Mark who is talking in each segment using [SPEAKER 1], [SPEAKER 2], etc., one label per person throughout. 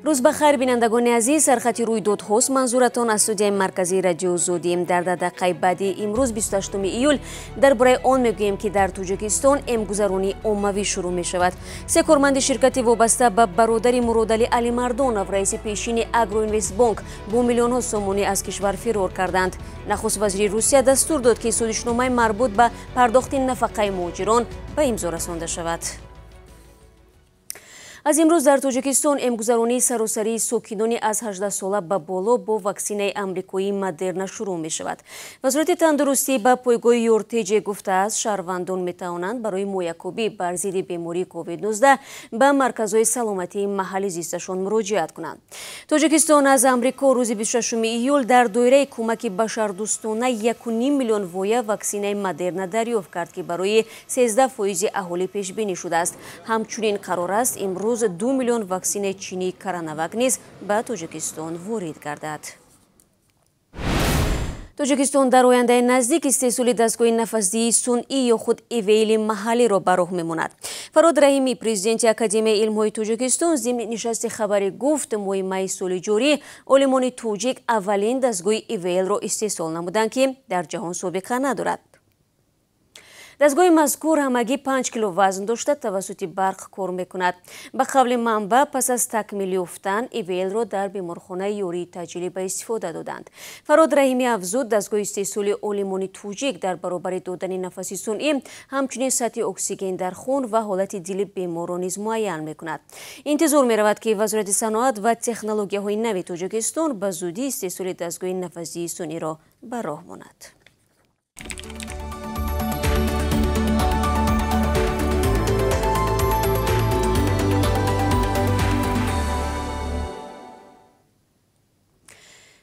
[SPEAKER 1] Рӯз ба хайр, бинандагони азиз. Сархати рӯйдодҳост манзуратон аз студияи марказии радио Озодӣ. Дар дақиқаи баъди имрӯз 28 июл дар бораи он мегӯем, ки дар Тоҷикистон эмгузаронии оммавӣ шурӯъ мешавад. Се корманди ширкати вобаста ба бародари Муродалӣ Алимардонов, раиси пешини Агроинвестбонк, бо миллионҳо сомонӣ аз кишвар фирор карданд. Нахуст вазири Русия дастур дод, ки созишномаи марбут ба пардохти нафақаи муҳоҷирон ба имзо расонда шавад. Аз имрӯз дар Тоҷикистон эмгузаронии саросарии сокинони аз 18 сола ба боло бо ваксинаи амрикоии Модерна шурӯъ мешавад. Вазорати тандурустӣ ба пойгоҳи Юртеҷе гуфтааст, шаҳрвандон метавонанд барои мӯякобӣ бар зидди бемории COVID-19 ба марказҳои саломатии маҳалли зисташон муроҷиат кунанд. Тоҷикистон аз Амрико рӯзи 26 июл дар доираи кӯмаки башардӯстона 1,5 миллион воя ваксинаи Модерна дарёфт кард, ки барои 13% аҳолӣ пешбинӣ шудааст. Ҳамчунин қарор аст имрӯз 2 миллион ваксинаи чинии Коронавак низ ба Тоҷикистон ворид гардад. Тоҷикистон дар ояндаи наздик истеҳсоли дастгоҳи нафасдиҳии сунъӣ ё худ ИВЛ маҳаллиро ба роҳ мемонад. Фарҳод Раҳимӣ, президенти Академияи илмҳои Тоҷикистон, зимни нишасти хабарӣ гуфт, моҳи майи соли ҷорӣ олимони тоҷик аввалин дастгоҳи ИВЛ-ро истеҳсол намуданд, ки дар ҷаҳон собиқа надорад. Дастгоҳи мазкур ҳамагӣ 5 кило вазн дошта, тавассути барқ кор мекунад. Ба қавли манбаъ, пас аз такмил ёфтан ИВЛ-ро дар беморхонаи ёрии таъҷилӣ ба истифода доданд. Фарҳод Раҳимӣ афзуд, дастгоҳи истеҳсоли олимони тоҷик дар баробари додани нафаси сунъӣ ҳамчунин сатҳи оксиген дар хун ва ҳолати дили беморро низ муайян мекунад. Интизор меравад, ки Вазорати саноат ва технологияҳои нави Тоҷикистон ба зудӣ истеҳсоли дастгоҳи нафасдиҳии сунъиро ба роҳ монад.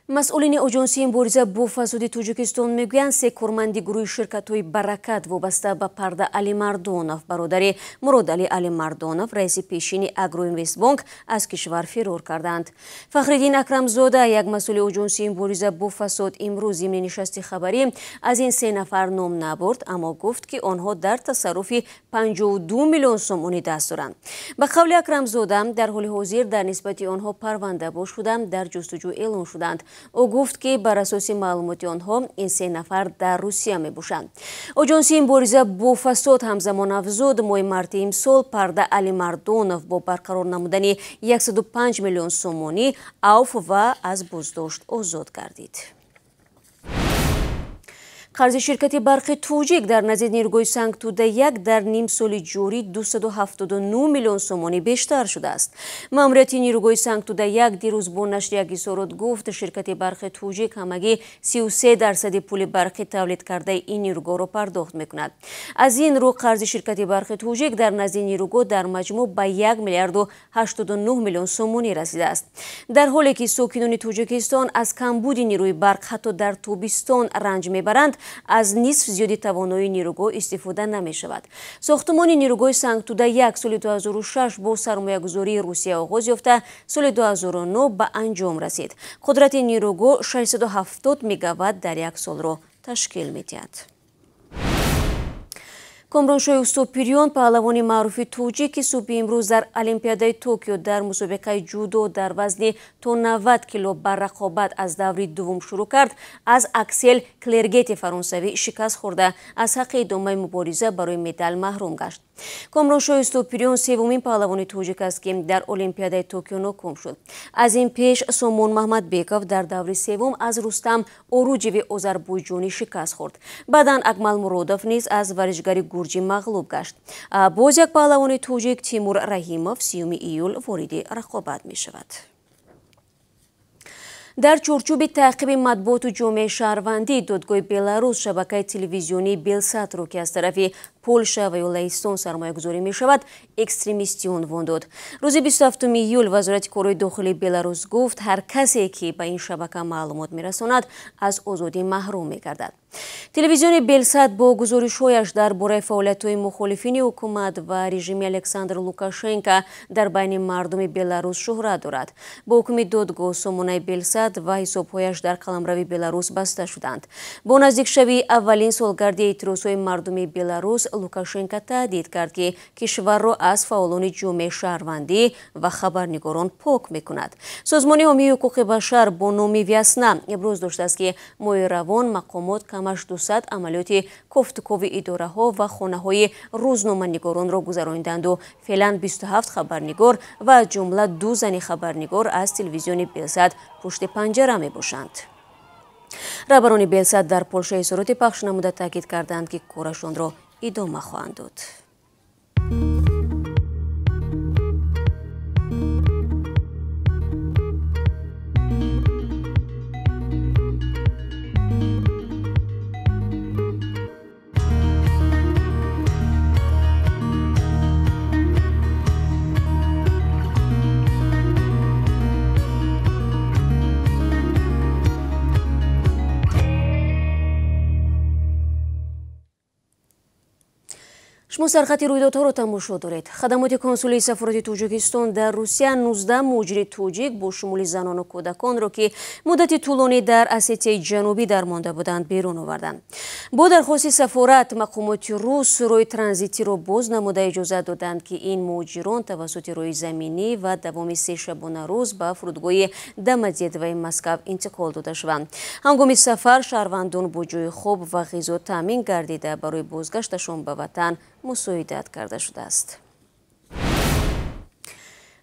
[SPEAKER 1] Масъулини оҷонсии мубориза бо фасоди Тоҷикистон мегӯянд, се корманди гурӯҳи ширкатҳои Баракат вобаста ба Парда Алимардонов, бародари Муродалӣ Алимардонов, раиси пешини Агроинвестбонк, аз кишвар фирор карданд. Фахриддин Акрамзода, як масъули оҷонсии мубориза бо фасод, имрӯз зимни нишасти хабарӣ аз ин се нафар ном набурд, аммо гуфт, ки онҳо дар тасарруфи 52 миллион сомонӣ даст доранд. Ба қавли Акрамзода, дар ҳоли ҳозир дар нисбати онҳо парванда боз шуда, дар ҷустуҷӯ эълон шуданд. Ӯ гуфт, ки бар асоси маълумоти онҳо ин се нафар дар Русия мебошанд. Оҷонсии мубориза бо фасод ҳамзамон афзуд, моҳи марти имсол Парда Алимардонов бо барқарор намудани 105 миллион сомонӣ авф ва аз боздошт озод гардид. Қарзи ширкати барқи тоҷик дар назди нерӯгоҳи Сангтуда 1 дар ним соли ҷорӣ 279 миллион сомонӣ бештар шудааст. Маъмурияти нерӯгоҳи Сангтуда 1 дирӯз бо нашри як изҳорот гуфт, ширкати барқи тоҷик ҳамагӣ 33% пули барқи тавлид кардаи ин нерӯгоҳро пардохт мекунад. Аз ин рӯ қарзи ширкати барқи тоҷик дар назди нерӯгоҳ дар маҷмӯъ ба 1 миллиарду 89 миллион сомонӣ расидааст. Дар ҳоле ки сокинони Тоҷикистон аз камбуди нерӯи барқ ҳатто дар тобистон ранҷ мебаранд, аз нисф зиёди тавоноии нерӯгоҳ истифода намешавад. Сохтумони нерӯгоҳи Сангтуда 1 соли 2006 бо сармоягузории Русия оғоз ёфта, соли 2009 ба анҷом расид. Қудрати нерӯгоҳ 670 мегаватт дар як солро ташкил медиҳад. Комроншоҳи Устопириён, паҳлавони маъруфи тоҷик, ки субҳи имрӯз дар Олимпиадаи Токио дар мусобиқаи ҷудо дар вазни то 90 кило ба рақобат аз даври дуввум шурӯъ кард, аз Аксел Клергети фаронсавӣ шикаст хӯрда, аз ҳаққи идомаи мубориза барои медал маҳрум гашт. Комроншоҳи Устопириён севумин паҳлавони тоҷик аст, ки дар Олимпиадаи Токио ноком шуд. Аз ин пеш Сомон Маҳмадбеков дар даври севум аз Рустам Оруҷеви озарбойҷонӣ шикаст хӯрд. Баъдан Акмал Муродов низ аз варзишгари гурҷӣ мағлуб гашт. Боз як паҳлавони тоҷик Тимур Раҳимов 30 июл вориди рақобат мешавад. Дар чорчӯби таъқиби матбуоту ҷомеаи шаҳрвандӣ додгоҳи Беларус шабакаи телевизионии Белсатро, ки аз тарафи Полша ва ё Лаҳистон сармоягузорӣ мешавад, экстремистӣ унвон дод. Рӯзи 27 июл Вазорати корҳои дохилии Беларус гуфт, ҳар касе, ки ба ин шабака маълумот мерасонад, аз озодӣ маҳрум мегардад. Телевизиони Белсат бо гузоришҳояш дар бораи фаъолиятҳои мухолифини ҳукумат ва режими Александр Лукашенко дар байни мардуми Беларус шӯҳрат дорад. Бо ҳукми додгоҳ сомонаи Белсат ва ҳисобҳояш дар қаламрави Беларус баста шуданд. Бо наздикшавии аввалин солгарди эътирозҳои мардуми Беларус, Лукашенко таҳдид кард, ки кишварро аз фаъолони ҷомеаи шаҳрвандӣ ва хабарнигорон пок мекунад. Созмони ҳомии ҳуқуқи башар бо номи Вясна иброз доштааст, ки моҳи равон мақомот камаш 200 амалиёти кофтукови идораҳо ва хонаҳои рӯзноманигоронро гузарониданду феълан 27 хабарнигор ва аз ҷумла 2 зани хабарнигор аз телевизиони Белсат пушти панҷара мебошанд. Раҳбарони Белсат дар Полша изҳороти пахш намуда таъкид карданд, ки корашонро идома хоҳанд дод. Шумо сархати рӯйдодҳоро тамошо доред. Хадамоти консулии сафорати Тоҷикистон дар Русия 19 муҳоҷири тоҷик бо шумули занону кӯдаконро, ки муддати тӯлонӣ дар Осетияи Ҷанубӣ дармонда буданд, берун оварданд. Бо дархости сафорат мақомоти рус роҳи транзитиро боз намуда иҷозат доданд, ки ин муҳоҷирон тавассути роҳи заминӣ ва давоми 3 шабонарӯз ба фурудгоҳи Домодедовои Москав интиқол дода шаванд. Ҳангоми сафар шаҳрвандон бо ҷои хоб ва ғизо таъмин гардида барои бозгашташон ба ватан мусоидат карда шудааст.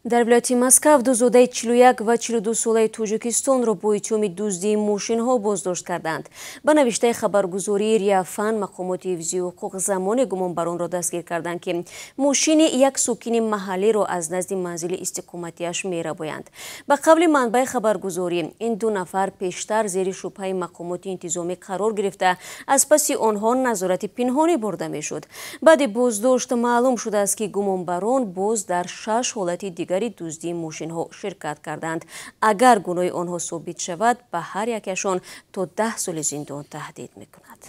[SPEAKER 1] Дар вилояти Москав ду зодаи 41 ва 42 солаи Тоҷикистонро бо иттиҳоми дуздии мошинҳо боздошт карданд. Ба навиштаи хабаргузории Риафан, мақомоти ҳифзи ҳуқуқ замоне гумонбаронро дастгир карданд, ки мошини як сокини маҳаллиро аз назди манзили истиқоматиаш мерабоянд. Ба қавли манбаи хабаргузорӣ, ин ду нафар пештар зери шубҳаи мақомоти интизомӣ қарор гирифта, аз паси онҳо назорати пинҳонӣ бурда мешуд. Баъди боздошт маълум шудааст, ки гумонбарон боз дар 6 ҳолати дигар дуздии мошинҳо ширкат карданд. Агар гуноҳи онҳо собит шавад, ба ҳар якашон то 10 соли зиндон таҳдид мекунад.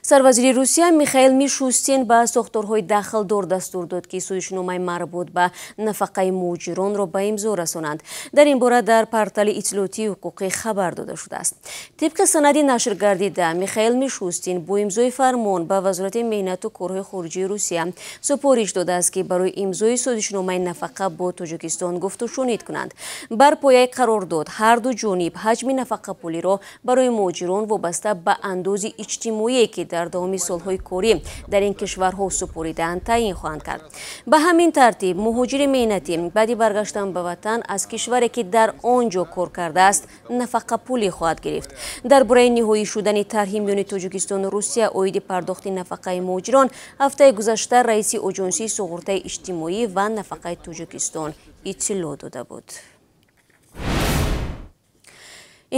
[SPEAKER 1] Сарвазири Русия Михаил Мишустин ба сохторҳои дахлдор дастур дод, ки сӯзишномаи марбут ба нафақаи муҳоҷиронро ба имзо расонанд. Дар ин бора дар портали иттилоотии ҳуқуқӣ хабар дода шудааст. Тибқи санади нашр гардида, Михаил Мишустин бо имзои фармон ба Вазорати меҳнату корҳои хориҷии Русия супориш додааст, ки барои имзои созишномаи нафақа бо Тоҷикистон гуфтушунид кунанд. Бар пояи қарордод ҳар ду ҷониб ҳаҷми нафақапулиро барои муҳоҷирон вобаста ба андози иҷтимоие, ки дар давоми солҳои корӣ дар ин кишварҳо супоридаанд, таъин хоҳанд кард. Ба ҳамин тартиб муҳоҷири меҳнатӣ баъди баргаштан ба ватан аз кишваре, ки дар он ҷо кор кардааст, нафақапулӣ хоҳад гирифт. Дар бораи ниҳоӣ шудани тарҳи миёни Тоҷикистону Русия оиди пардохти нафақаи муҳоҷирон ҳафтаи гузашта раиси Оҷонсии суғуртаи иҷтимоӣ ва нафақаи Тоҷикистон иттилоъ дода буд.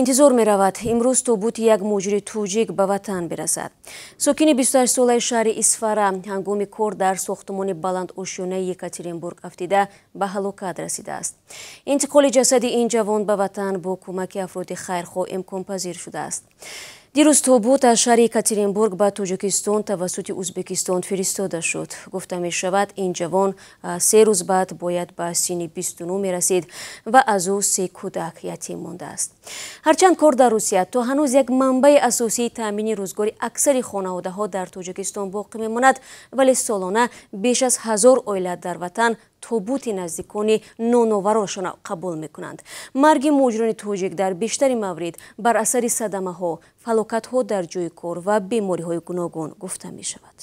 [SPEAKER 1] Интизор меравад, имрӯз тобути як муҳоҷири тоҷик ба ватан бирасад. Сокини 28-солаи шаҳри Исфара ҳангоми кор дар сохтумони баландошёнаи Екатеринбург афтида ба ҳалокат расидааст. Интиқоли ҷасади ин ҷавон ба ватан бо кӯмаки афроди хайрхоҳ имконпазир шудааст. Дирӯз тобут аз шаҳри Екатеринбург ба Тоҷикистон тавассути Ӯзбекистон фиристода шуд. Гуфта мешавад, ин ҷавон 3 рӯз баъд бояд ба синни 29 мерасид ва аз ӯ 3 кӯдак ятим мондааст. Ҳарчанд кор дар Русия то ҳанӯз як манбаи асосии таъмини рӯзгори аксари хонаводаҳо дар Тоҷикистон боқӣ мемонад, вале солона беш аз 1000 оила дар ватан тобути наздикони ноноварошонро қабул мекунанд. Марги муҳоҷирони тоҷик дар бештари маврид бар асари садамаҳо, фалокатҳо дар ҷои кор ва бемориҳои гуногун гуфта мешавад.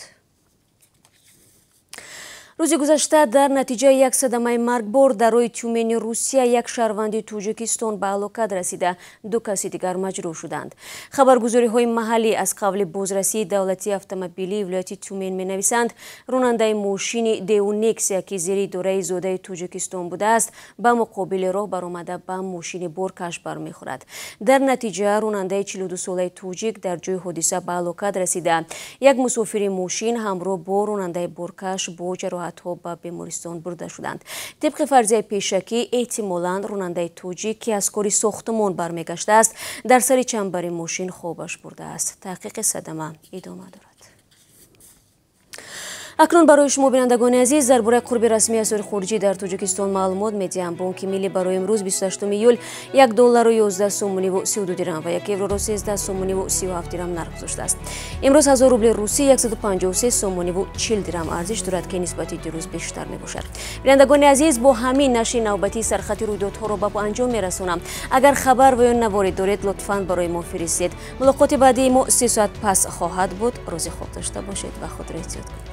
[SPEAKER 1] Рӯзи гузашта дар натиҷаи як садамаи маргбор дар роҳи Тюмени Русия як шаҳрванди Тоҷикистон ба ҳалокат расида, 2 каси дигар маҷрӯҳ шуданд. Хабаргузориҳои маҳаллӣ аз қавли бозрасии давлатии автомобилии вилояти Тюмен менависанд, ронандаи мошини Деу Нексия, ки зери идораи зодаи Тоҷикистон будааст, ба муқобили роҳ баромада ба мошини боркаш бармехӯрад. Дар натиҷа ронандаи 42-солаи тоҷик дар ҷои ҳодиса ба ҳалокат расида, як мусофири мошин ҳамроҳ бо ронандаи боркаш бо ҷароҳатҳои ҷароҳатҳо ба бемористон бурда шуданд. Тибқи фарзияи пешакӣ, эҳтимолан ронандаи тоҷик, ки аз кори сохтмон бармегаштааст, дар сари чанбари мошин хобаш бурдааст. Таҳқиқи садама идома дорад. Акнун барои шумо, бинандагони азиз, дар бораи қурби расмии асъори хориҷӣ дар Тоҷикистон маълумот медиҳам. Бонки Миллӣ барои имрӯз, 28 июл, 1 доллару 11 сомониву 32 дирам ва 1 евроро 13 сомониву 37 дирам нарх гузоштааст. Имрӯз 1000 рубли русӣ 153 сомониву 40 дирам арзиш дорад, ки нисбати дирӯз бештар мебошад. Бинандагони азиз, бо ҳамин нашри навбатии сархати рӯйдодҳоро ба анҷом мерасонам. Агар хабар ва ё наворе доред, лутфан барои мо фиристед. Мулоқоти баъдии мо 3 соат пас хоҳад буд. Рӯзи хуб дошта бошед ва худро эҳтиёт кунед.